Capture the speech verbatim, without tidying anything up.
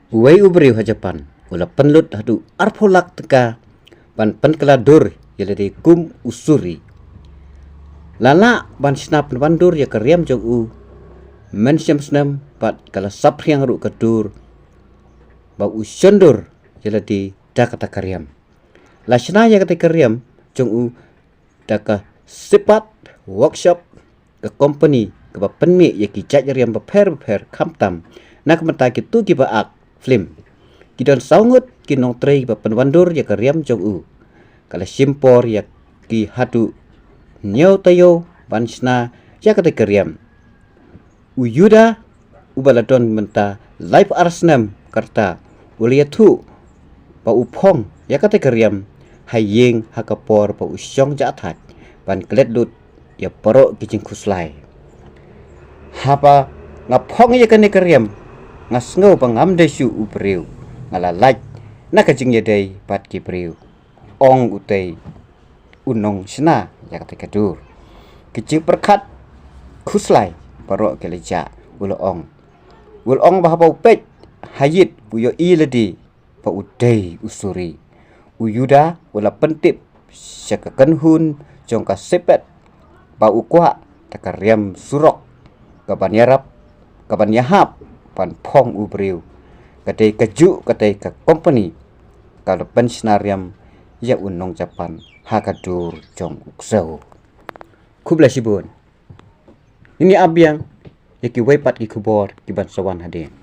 Uwei u briew ha Japan u la pynlut haduh arphew lak tyngka ban pynkylla dur ïa lade kum u suri. La lah ban shna pynwandur ïa ka riam jong u mynshem snem bad ka la saphriang ruh ka dur ba u shon dur ïa lade da kata ka riam. La shna ïa kata ka riam jong u da ka Sipat Workshop, ka kompani kaba pynmih ïa ki jait riam bapher bapher, khamtam na ka bynta kito kiba ak film. Ki don saw ngut ki nongtrei ba pynwandur ïa ka riam jong u. Ka la shim por ïa ki haduh hynñiew taïew ban shna ïa kata ka riam. U Yuda uba la don mynta laiphew ar snem ka rta u la ïathuh ba u phong ïa kata ka riam ha ïing ha ka por ba u shong jahthait ban klet lut ïa baroh ki jingkhuslai. Haba nga phong ïa kane ka riam, nga sngew ba ngam dei shuh u briew, nga la lait na ka jingïadei bad ki briew, ong utei u nongshna ïa kata ka dur. Ki jingpyrkhat khuslai baroh ki la jah, u la ong. U la ong ba haba u peit ha ïit u ïohi lade ba u dei u suri. U Yuda u la pyntip sha ka kynhun jong ka Sipat ba u kwah da ka riam surok kaban ïarap, kaban ïahap ban phong u briew. Ka dei kajuh katei ka kompani ka la pynshna riam ïa u nong Japan ha ka dur jong u ksew. Khublei shibun. Ngin ïa ap biang ïa kiwei pat ki khubor kiban sa wan hadien.